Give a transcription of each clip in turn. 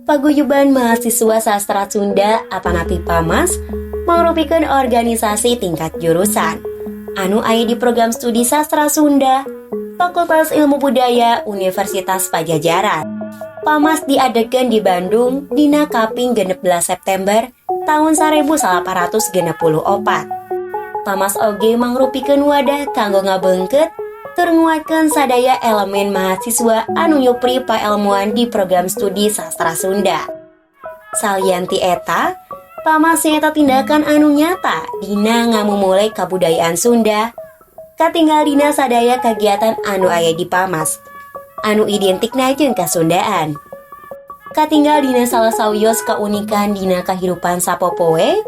Paguyuban Mahasiswa Sastra Sunda atanapi PAMAS merupakan organisasi tingkat jurusan anu aya di program studi Sastra Sunda, Fakultas Ilmu Budaya, Universitas Padjadjaran. PAMAS diadegan di Bandung dina kaping 16 September tahun 1864. PAMAS oge mangrupikeun wadah kanggo ngabeungkeut tur nguatkeun sadaya elemen mahasiswa anu nyupri paelmuan di program studi Sastra Sunda. Salian ti eta, PAMAS nyaeta tindakan anu nyata dina ngamumule kabudayaan Sunda, katinggal dina sadaya kagiatan anu aya di PAMAS anu identikna jeung kasundaan. Katinggal dina salah sawios keunikan dina kahirupan sapopoe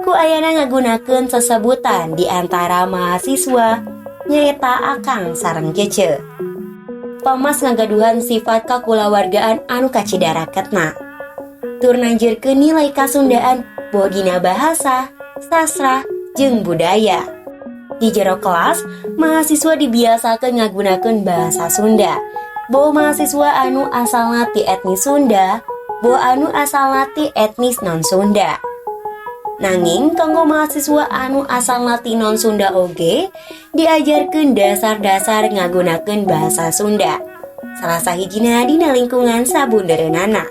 ku ayana ngagunakeun sesebutan di antara mahasiswa, nyaeta Akang sareng Cece. PAMAS ngagaduhan sifat kakulawargaan anu kacida raketna tur nanjeurkeun nilai kasundaan boh dina bahasa, sastra, jeung budaya. Di jero kelas, mahasiswa dibiasakeun ngagunakeun bahasa Sunda. Boh mahasiswa anu asalna ti etnis Sunda, boh anu asalna ti etnis non Sunda. Nanging kanggo mahasiswa anu asalna ti non Sunda oge diajarkeun dasar-dasar ngagunakeun bahasa Sunda. Salah sahijina dina lingkungan sabundereunana.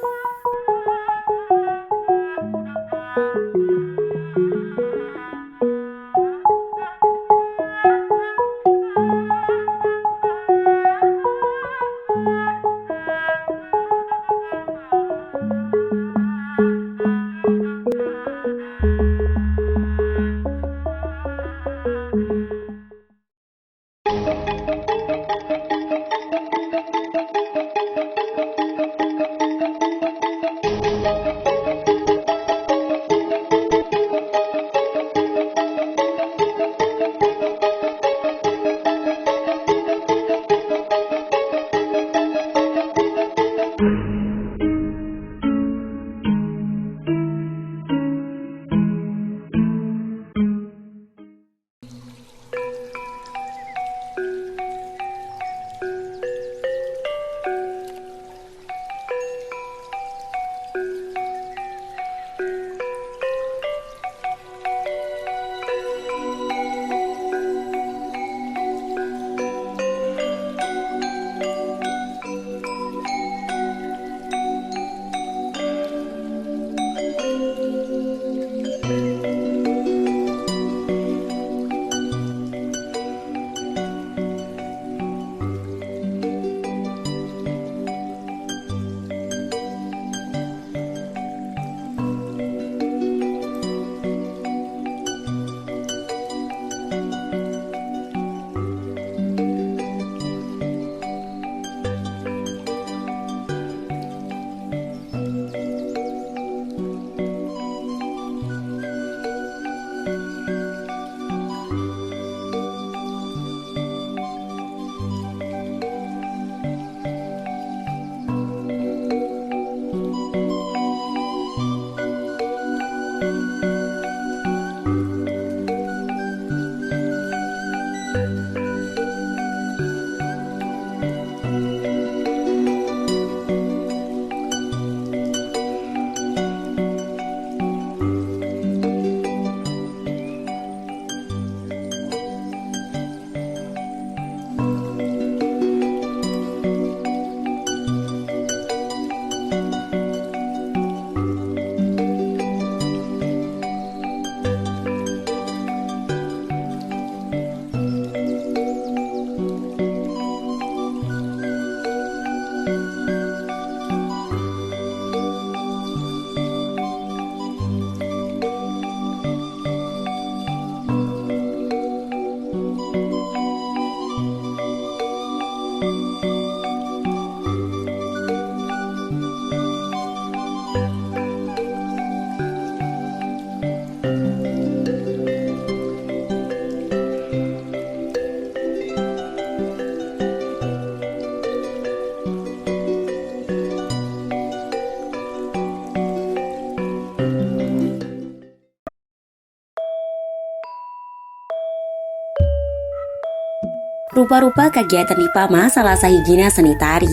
Rupa-rupa kegiatan di PAMAS, salah sahijina seni tari.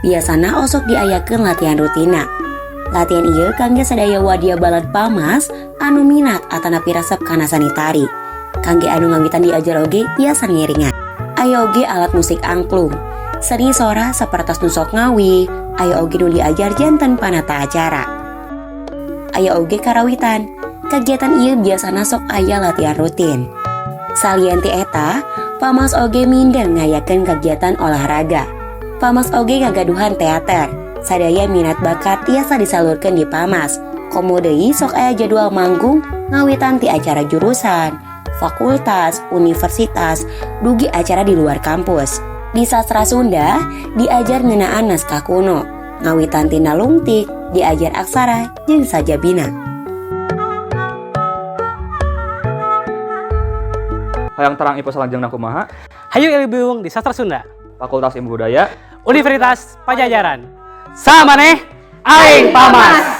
Biasana osok diayakeun latihan rutina. Latihan ieu kangge sadaya wadya balad Pamas anu minat atanapi resep kana seni tari. Kangge anu ngawitan diajar oge tiasa ngiringan. Aya oge alat musik angklung. Seni sora sapertos nu sok ngawi, aya oge nu diajar janten panata acara. Aya oge karawitan. Kegiatan ieu biasana sok aya latihan rutin. Salian ti eta, Pamas oge mindeng ngayakeun kegiatan olahraga. Pamas oge ngagaduhan teater. Sadaya minat bakat tiasa disalurkeun di Pamas. Komo deui sok aya jadwal manggung ngawitan ti acara jurusan, fakultas, universitas, dugi acara di luar kampus. Di sastra Sunda diajar ngeunaan naskah kuno, ngawitan tina lungtik, diajar aksara jeung sajabina. Hayang terang info salanjangna kumaha? Hayu ilbiung di Sastra Sunda. Fakultas Ilmu Budaya Universitas Padjadjaran. Samaneh, aing Pamas.